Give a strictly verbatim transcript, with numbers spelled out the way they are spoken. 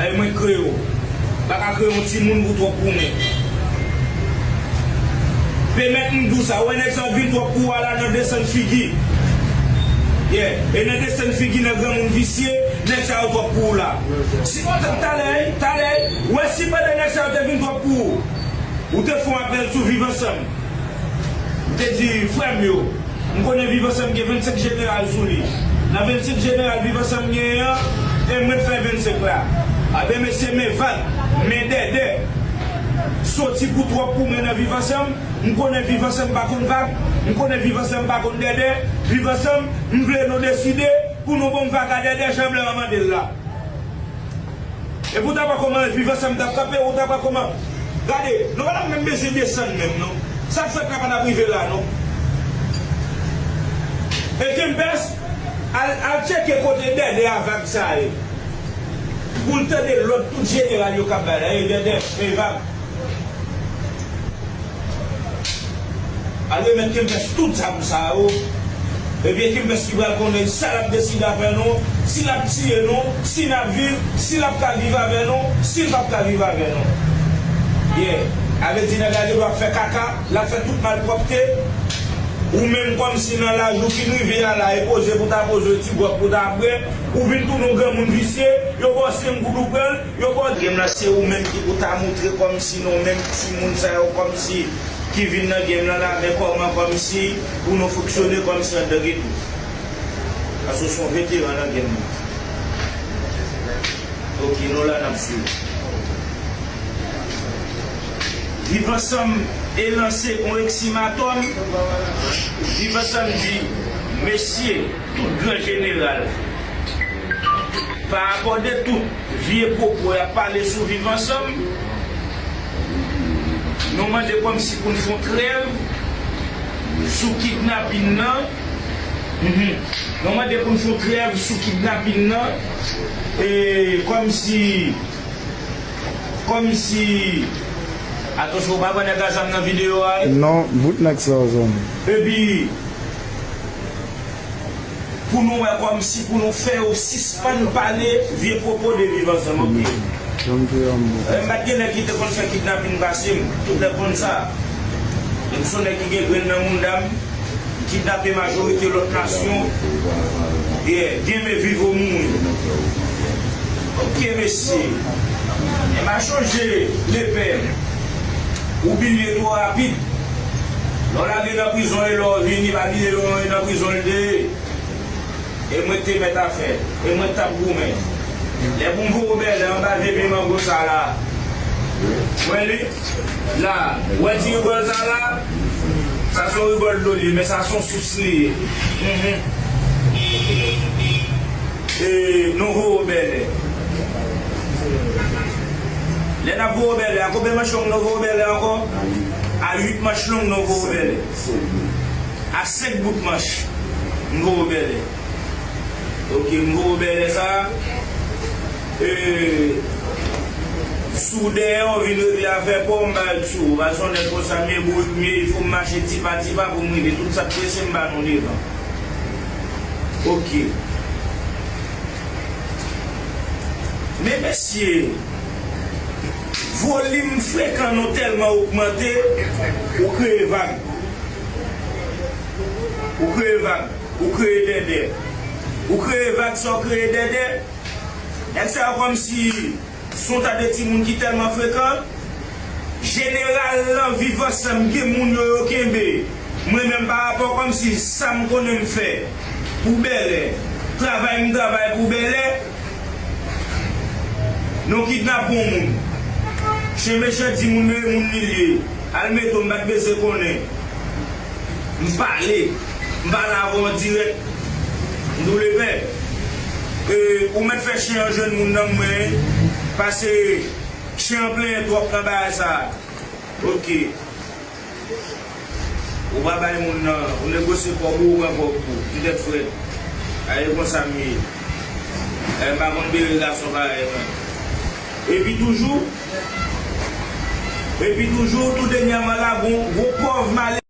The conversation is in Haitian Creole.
E mwen kreye w. Pa ka kreye yon timoun pou twòp pou mwen. Pèmèt m di w sa, wè nèg sa yo vin twòp pou w a la nan desann figi. Yeah. E nan desann figi nan granmoun visye, nèg sa yo twòp pou w la. Si, talè, talè, wè si pandan nèg sa yo te vin twòp pou ou, ou te fè yon apèl sou Viv Ansanm. Ou te di, frè m yo, m konnen Viv Ansanm gen vennsenk jeneral sou li. Nan vennsenk jeneral Viv Ansanm genyen an, e mwen fè vennsenk la. Anben mesye, men vag, men dèdè. Soti pou twòp pou mwen nan Viv Ansanm. M konnen Viv Ansanm pa konn vag. M konnen Viv Ansanm pa konn dèdè. Viv Ansanm, m vle nou deside pou nou ban m vag a dèdè jan blan an mande l la. Epi w t ap wè kòman Viv Ansanm t ap kanpe, ou t ap wè kòman. Gade, nou pa t ap menm bezwen desann menm, non. Sa k fèt la pa t ap rive la, non. E Kempès, al, al tcheke kote dèdè a vag sa ye. Pou n tande lòd tout jeneral yo k ap bay la, e dèdè, e vag. Al remèt Kempès tout zam sa yo. Ebyen, Kempès ki pral konnen sa l ap deside avè nou, si l ap tiye nou, si n ap viv, si l ap ka viv avè nou, si l p ap ka viv avè nou. Yeah. A vle di, nèg la gen dwa ap fè kaka, l ap fè tout malpwòpte. Ou menm kòmsi nan laj ou fin rive a la, e poze pou ta poze, ti gwòg pou ta bwè, ou vin tounen yon granmoun visye, yo ba w senk goud ou pran l, yo ba w. Game la se ou menm ki pou ta moutre kòmsi non menm timoun sa yo kòmsi ki vin nan game lan la, men kòman kòmsi pou nou fonksyone kòmsi anndan geto. Paske w se yon veteran nan game lan. Ok, nou la n ap swiv. Viv Ansanm e lanse yon eksimatòm. Viv Ansanm di, mesye, tout gran jeneral pa akòde tout vye pwopo y ap pale sou Viv Ansanm. Nou mande kòmsi pou n fè yon trèv sou kidnapin nan. Mhm. Nou mande pou n fè yon trèv sou kidnapin nan. E kòmsi, kòmsi, atansyon, ou pa wè nèg a zam nan videyo a, wi? Non, bout nèg sa yo, zanmi. Epi, pou nou wè kòmsi pou nou fè yo sispann pale vye pwopo de Viv Ansanm, ok? Jan m te an bon. E, m pa t gen nèg ki te konn fè kidnapin pase m, tout nèg konn sa. E m se yon nèg ki gen grenn nan mounda m, m kidnape majorite lòt nasyon. Yeah, game viv ou mouri. Ok, mesye. E m a chonje lepè. Ou bliye twò rapid. Lè w lage nan prizon e lè w vini, pa bliye lè w nan prizon l te ye. E mwen te mèt afè. E mwen t ap goumen. Lè pou m voye w bèlè anba vye pye mango sa la. Mwen li, la, w wè ti rigòl sa la? Sa se yon rigòl dlo li ye, men sa se yon sous li ye. Mhm. E nou voye w bèlè. Lè n ap voye w bèlè, a konbyen manch long nou voye w bèlè ankò? A uit manch long nou voye w bèlè. A senk bout manch, m voye w bèlè. Ok, m voye w bèlè sa. E, si w dèyè w vin regle afè pa w, m ba l sou ou. Paske yon nèg konsa, m ye bourik, m ye, il fo m mache tipa tipa pou m rive. Tout sa k prese, m ba nou devan. Ok. Men mesye, volim frekan nou tèlman ogmante, ou kreye vag. Ou kreye vag. Ou kreye dèdè. Ou kreye vag, sa w kreye dèdè. Nèg sa yo kòmsi se yon ta de timoun ki tèlman frekan. Jeneral lan Viv Ansanm gen moun yo yo kenbe. Mwen menm pa rapò kòmsi sa m konnen m fè pou bèlè, travay m travay pou bèlè, nou kidnape yon moun. Chen mechan di moun men moun li ye. Al mete w, m pa t bezwen konnen. M pale. M pale avè w an dirèk. M tou lepè. E, ou mèt fè chen an jwenn moun nan mwen. Pase chen an plenyen twòp nan bagay sa. Ok. Ou pa bay moun nan, ou negosye kòb ou, ou pran kòb ou. Ti tèt frèt. A, e konsa m ye. E, m pa konn bere gason parèy mwen. Epi toujou, epi toujou, tou dènyèman la, gon gwo pòv male.